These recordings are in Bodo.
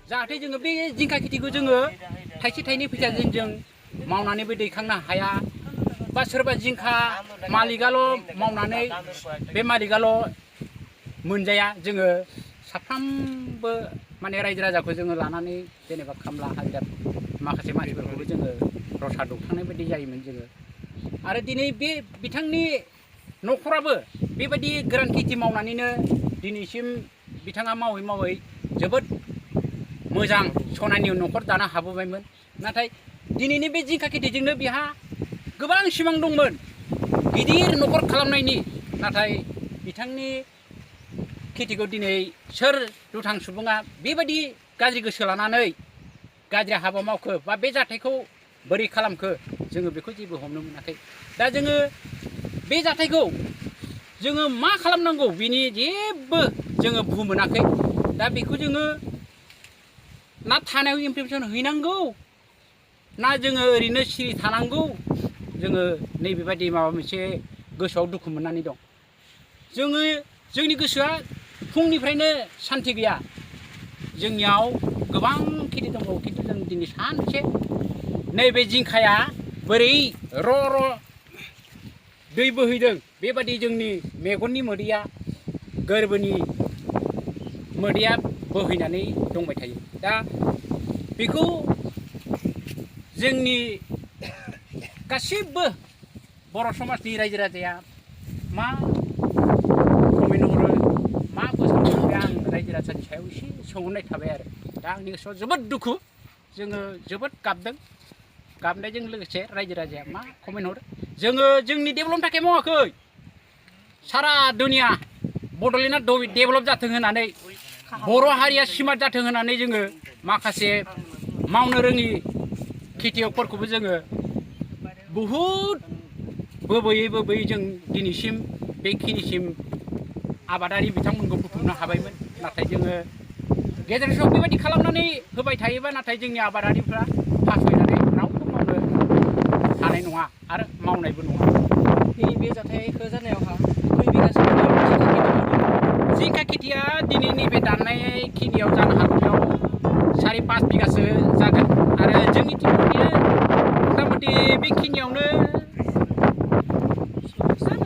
जाहाथे जोङो बे जिंखा खेथिखौ जोङो थाइसे थाइनै फैसाजों जों मावनानैबो दैखांनो हाया बा सोरबा जिंखा मालिकआल' मावनानै बे मालिकआल' मोनजाया जोङो साफ्रोमबो माने रायजो राजाखौ जोङो लानानै जेनेबा खामला हाजिरा माखासे मानसिफोरखौबो जोङो रसा दौखांनाय बायदि जायोमोन जोङो आरो दिनै बे बिथांनि न'खराबो बेबायदि गोरान खेथि मावनानैनो दिनैसिम बिथाङा मावै मावै जोबोद मोजां सनानि न'खर दानो हाबोबायमोन नाथाय दिनैनि बे जिंखा खेथिजोंनो बिहा गोबां सिमां दंमोन गिदिर न'खर खालामनायनि नाथाय बिथांनि खेथिखौ दिनै सोर दुथां सुबुङा बेबायदि गाज्रि गोसो लानानै गाज्रि हाबा मावखो बा बे जाथायखौ बोरै खालामखो जोङो बेखौ जेबो हमनो मोनाखै दा जोङो बे जाथायखौ जोङो मा खालामनांगौ बिनि जेबो जोङो बुं मोनाखै दा बेखौ जोङो ना थानायाव इमप्लिमेन्टेसन हैनांगौ ना जोङो ओरैनो सिरि थानांगौ जोङो नैबेबायदि माबा मोनसे गोसोआव दुखु मोननानै दं जोङो जोंनि गोसोआ फुंनिफ्रायनो सान्थि गैया जोंनियाव गोबां खेथि दंबावो खिन्थु जों दिनै सानसे नैबे जिंखाया बोरै र' दै बोहैदों बेबादि जोंनि मेगननि मोदैया गोरबोनि मोदैया बोहैनानै दंबाय थायो दा बेखौ जोंनि गासिबो बर' समाजनि रायजो राजाया मा कमेन्ट हरो मा बोसोन हरो बे आं रायजो राजानि सायाव एसे सोंहरनाय थाबाय आरो दा आंनि गोसोआव जोबोद दुखु जोङो जोबोद गाबदों गाबनायजों लोगोसे रायजो राजाया मा कमेन्ट हरो जोङो जोंनि डेभेलपनि थाखाय मावाखै सारा दुनिया बड'लेण्डआ डेभेलप जाथों होननानै बर' हारिया स्मार्ट जाथों होननानै जोङो माखासे मावनो रोङि खेथियकफोरखौबो जोङो बहुद बोबोयै जों दिनैसिम बेखिनिसिम आबादारि बिथांमोनखौ बुथुमनो हाबायमोन नाथाय जोङो गेजेर समाव बेबायदि खालामनानै होबाय थायोबा नाथाय जोंनि आबादारिफ्रा फासयनानै रावबो मावनो हानाय नङा आरो मावनायबो नङा बे जाथायखौ जानायावहा खै बिगासो जिंखा खेथिया दिनै नैबे दाननाय खिनियाव जानो हागौ 4-5 बिगासो जागोन आरो जोंनिथिं मथा मथि बेखिनियावनो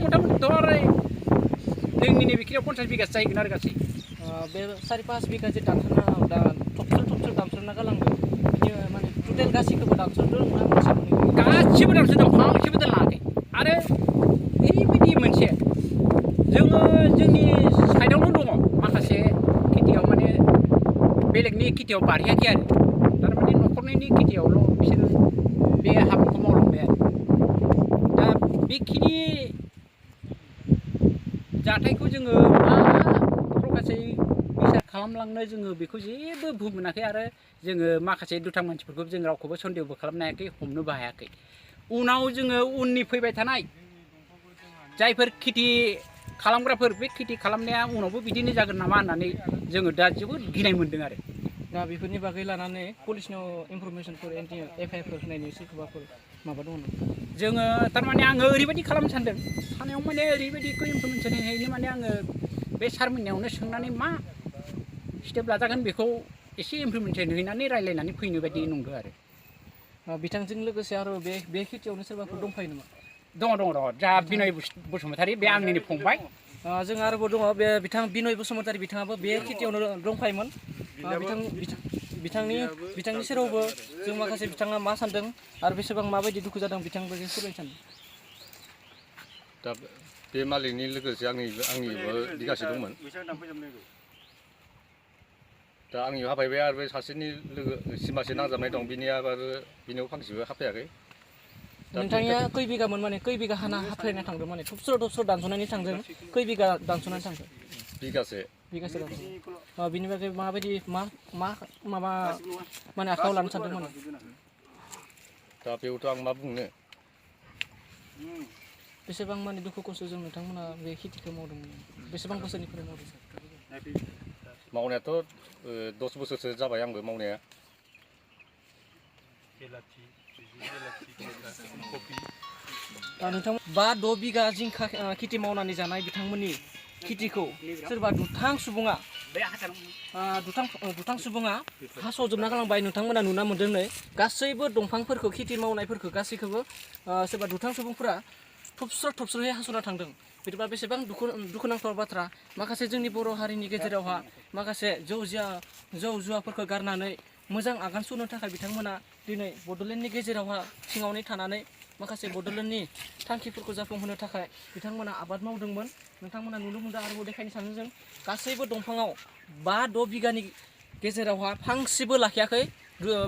मथा मथिथ' आरो जोंनि नैबेखिनियाव 50 बिगासो जाहैगोन आरो गासै बे 4-5 बिगा जे दानस'ना दा थबस्र दानस'ना गालांदों बिनि माने टटेल गासैखौबो दानस'दों गासिबो दानस'दों फांसेबो दोनलाङाखै आरो ओरैबायदि मोनसे जोङो जोंनि साइडआवनो दङ माखासे खेथियाव माने बेलेगनि खेथियाव बारहैयाखै आरो थारमाने न'खरनि खेथियावल' बिसोरो बे हाबाखौ मावलांबाय आरो दा बेखिनि जाथायखौ जोङो मा प्रकासै बिसार खालामलांनो जोङो बेखौ जेबो बुं मोनाखै आरो जोङो माखासे दुथां मानसिफोरखौ जों रावखौबो सन्देहबो खालामनो हायाखै हमनोबो हायाखै उनाव जोङो उननि फैबाय थानाय जायफोर खेथि खालामग्राफोर बे खेथि खालामनाया उनावबो बिदिनो जागोन नामा होननानै जोङो दा जोबोद गिनाय मोन्दों आरो दा बेफोरनि बागै लानानै पुलिसनाव इनफरमेसनफोर एफआइआरफोर होनायनि सोरखौबाफोर माबा दङ जोङो थारमाने आङो ओरैबायदि खालामनो सानदों सानायाव माने ओरैबायदिखौ इनफरमेसन हैनो माने आङो बे सारमोननियावनो सोंनानै मा स्टेप लाजागोन बेखौ एसे इनफरमेसन हैनानै रायज्लायनानै फैनो बायदि नंदों आरो बिथांजों लोगोसे आरो बे खेथियावनो सोरबाफोर दंफायो नामा दङ जा बिनय बसुमतारी बे आंनिनो फंबाय जोंहा आरोबाव दङ बे बिथां बिनय बसुमतारी बिथाङाबो बे खेथियावनो दंफायोमोन बिथांनि सेरावबो जों माखासे बिथाङा मा सानदों आरो बेसेबां माबायदि दुखु जादों बिथांबो जों फोरमायनो सानदों दा बे मालिकनि लोगोसे आंनिबो बिगासे दंमोन दा आंनि हाफायबाय आरो बे सासेनि लोगो सिमासे नांजाबनाय दं बिनिया आरो बिनियाव फांसेबो हाफायाखै नोंथांनिया खै बिगामोन माने खै बिगा हाफायना थांदों माने थबस्र' दानस'नानै थांदों खै बिगा दानस'नानै थांदों बिगासे बिनि बागै माबायदि मा माबा माने आखायाव लानो सानदों माने दा बेयावथ' आं मा बुंनो बेसेबां माने दुखु खस्थ'जों नोंथांमोना बे खेथिखौ मावदों बेसेबां बोसोरनिफ्राय मावदों मावनायाथ' 10 बोसोरसो जाबाय आंबो मावनाया नोंथांमोन 5-6 बिगा जिंखा खेथि मावनानै जानाय बिथांमोननि खेथिखौ सोरबा दुथां सुबुङा दुथां सुबुङा हास'जोबना गालांबाय नोंथांमोना नुना मोन्दों नै गासैबो दंफांफोरखौ खेथि मावनायफोरखौ गासैखौबो सोरबा दुथां सुबुंफोरा थबस्र' हास'ना थांदों बिदिबा बेसेबां दुखुनांथाव बाथ्रा माखासे जोंनि बर' हारिनि गेजेरावहा माखासे जौ जुवाफोरखौ गारनानै मोजां आगान सुरनो थाखाय बिथांमोना दिनै बड'लेण्डनि गेजेरावहा सिङावनो थानानै माखासे बड'लेण्डनि थांखिफोरखौ जाफुंहोनो थाखाय बिथांमोना आबाद मावदोंमोन नोंथांमोना नुनो मोनदों आरोबाव देखायनो सानदों जों गासैबो दंफाङाव 5-6 बिगानि गेजेरावहा फांसेबो लाखियाखै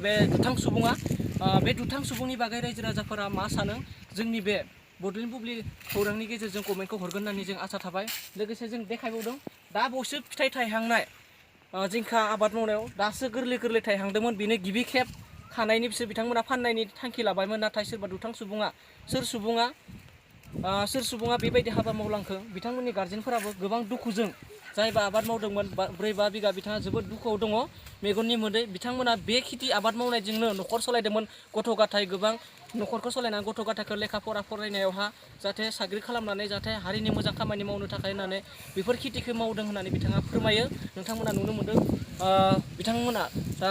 बे दुथां सुबुङा बे दुथां सुबुंनि बागै रायजो राजाफोरा मा सानो जोंनि बे बड'लेण्ड बुब्लि खौरांनि गेजेरजों कमेन्टखौ हरगोन होननानै जों आसा थाबाय लोगोसे जों देखायबावदों दा बावैसो फिथाइ थायहांनाय जिंखा आबाद मावनायाव दासो गोरलै थायहांदोंमोन बेनो गिबि खेब खानायनि बिसोर बिथांमोना फाननायनि थांखि लाबायमोन नाथाय सोरबा दुथां सुबुङा सोर सुबुङा बेबायदि हाबा मावलांखो बिथांमोननि गार्जेनफोराबो गोबां दुखुजों जायबा आबाद मावदोंमोन 4-5 बिगा बिथाङा जोबोद दुखुआव दङ मेगननि मोदै बिथांमोना बे खेथि आबाद मावनायजोंनो न'खर सालायदोंमोन गथ' गथाय गोबां न'खरखौ सालायनानै गथ' गथायखौ लेखा फरायनायावहा जाहाथे साग्रिद खालामनानै जाहाथे हारिनि मोजां खामानि मावनो थाखाय होननानै बेफोर खेथिखौ मावदों होननानै बिथाङा फोरमायो नोंथांमोना नुनो मोनदों बिथांमोना दा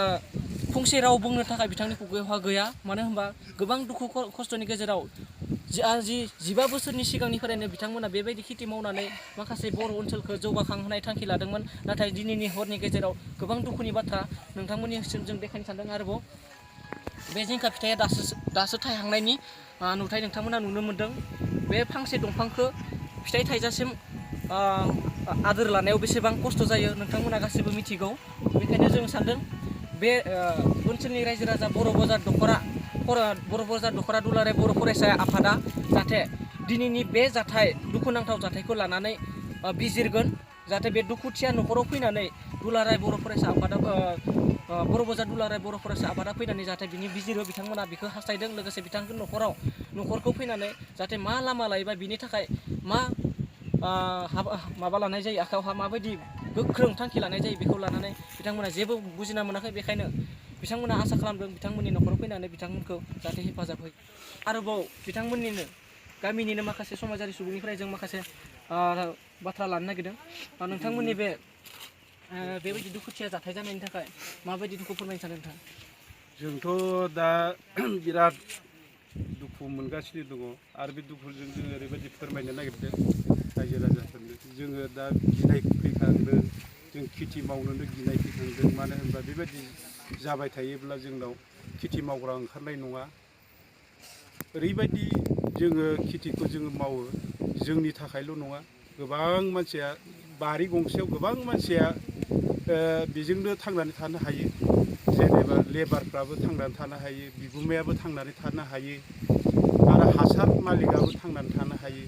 फंसे राव बुंनो थाखाय बिथांनि खुगायावहा गैया मानो होनबा गोबां दुखु खस्थ'नि गेजेराव 15 बोसोरनि सिगांनिफ्रायनो बिथांमोना बेबायदि खेथि मावनानै माखासे बर' ओनसोलखौ जौगाखांहोनाय थांखि लादोंमोन नाथाय दिनैनि हरनि गेजेराव गोबां दुखुनि बाथ्रा नोंथांमोननिसिम जों देखायनो सानदों आरोबाव बे जिंखा फिथाइया दासो थायहांनायनि नुथाय नोंथांमोना नुनो मोनदों बे फांसे दंफांखौ फिथाइ थाइजासिम आदोर लानायाव बेसेबां खस्थ' जायो नोंथांमोना गासैबो मिथिगौ बेखायनो जों सानदों बे ओनसोलनि रायजो राजा बर' बाजार दख'रा दुलाराय बर' फरायसा आफादा जाहाथे दिनैनि बे दुखुनांथाव जाथायखौ लानानै बिजिरगोन जाहाथे बे दुखुथिया न'खराव फैनानै दुलाराय बर' फरायसा आफादा बर' बाजार दुलाराय बर' फरायसा आफादा फैनानै जाहाथे बिनि बिजिरो बिथांमोना बेखौ हास्थायदों लोगोसे बिथांखौ न'खरखौ फैनानै जाहाथे मा लामा लायोबा बिनि थाखाय मा माबा लानाय जायो आखायावहा माबायदि गोख्रों थांखि लानाय जायो बेखौ लानानै बिथांमोना जेबो बुजिना मोनाखै बेखायनो बिथांमोना आसा खालामदों बिथांमोननि न'खराव फैनानै बिथांमोनखौ जाहाथे हेफाजाब होयो आरोबाव बिथांमोननिनो गामिनिनो माखासे समाजारि सुबुंनिफ्राय जों माखासे बाथ्रा लानो नागिरदों नोंथांमोननि बेबायदि दुखुथिया जाथाय जानायनि थाखाय माबायदि दुखु फोरमायनो सानो नोंथां जोंथ' दा बिराद दुखु मोनगासिनो दङ आरो बे दुखुजों जों ओरैबायदि फोरमायनो नागिरदों रायजो राजाफोरनो जोङो दा गिनाय फैखांदों जों खेथि मावनोनो गिनाय फैखांदों मानो होनबा बेबायदि जाबाय थायोब्ला जोंनाव खेथि मावग्रा ओंखारनाय नङा ओरैबायदि जोङो खेथिखौ जोङो मावो जोंनि थाखायल' नङा गोबां मानसिया बारि गंसेयाव गोबां मानसिया बेजोंनो थांनानै थानो हायो जेनेबा लेबारफ्राबो थांनानै थानो हायो बिगुमायाबो थांनानै थानो हायो आरो हासार मालिकआबो थांनानै थानो हायो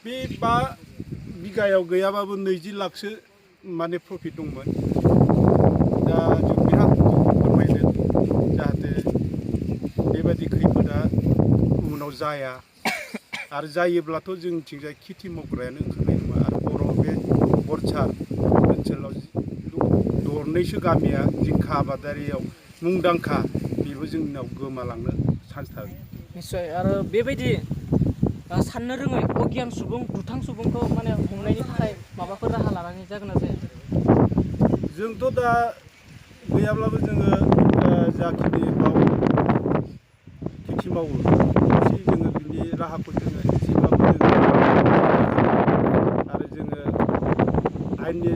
बे 5 बिगायाव गैयाबाबो 20 लाखसो माने प्रफिट दंमोन दा जों बिराद फोरमायदों जाहाथे बेबायदि खैफोदा उनाव जाया आरो जायोब्लाथ' जोंथिंजाय खेथि मावग्रायानो ओंखारनाय नङा आरो बे बरसार ओनसोलाव दरनैसो गामिया जिंखा आबादारियाव मुंदांखा बेबो जोंनाव गोमालांनो चान्स थागोन निश्चय आरो बेबायदि साननो रोङै अगियान सुबुं दुथां सुबुंखौ माने हमनायनि थाखाय माबाफोर राहा लानानै जागोन ना जाया जोंथ' दा गैयाब्लाबो जोङो जाखिनि खेथि मावो एसे जोङो बिनि राहाखौ जोङो एसेबाबो जोङो आरो जोङो आयेननि